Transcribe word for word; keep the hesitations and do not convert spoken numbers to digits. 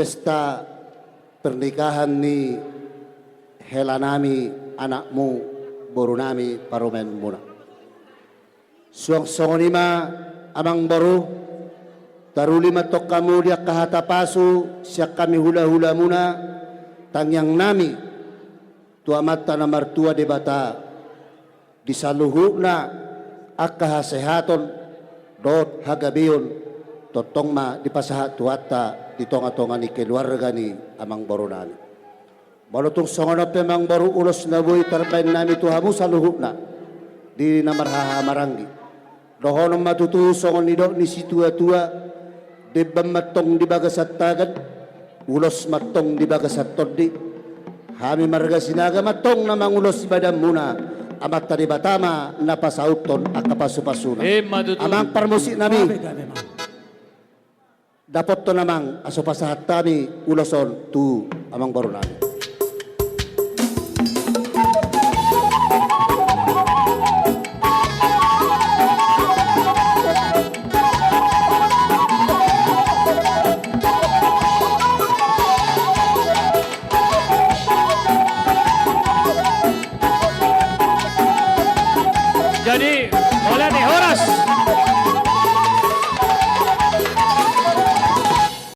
pesta pernikahan ni helanami, anakmu, borunami, parumaenmuna. Suang songon i ma, amang boru, taruli ma tong hamu di angka hata pasu sian hami hulahulamuna, tangiangnami tu Amanta na martua Debata, di saluhutna angka hasehaton dohot hagabeon, tongtong ma dipasahat Tuhanta di tongatonga ni keluarga ni amang borunami. Molo tung songon on pe, amang boru, ulos na boi tarbahen nami tu hamu saluhutna di na marhahamaranggi, dohonon ma tutu songon nidok ni situatua: Demban ma tong di bagasan tangan, ulos ma tong di bagasan tondi. Hami marga Sinaga ma tong na mangulosi badanmuna, Amanta Debata ma na pasauthon angka pasupasuna. Ima tutu. Amang parmusiknami, dapothon, amang, asa pasahat hami ulos on tu amang borunami. Jadi, oleh ni horas.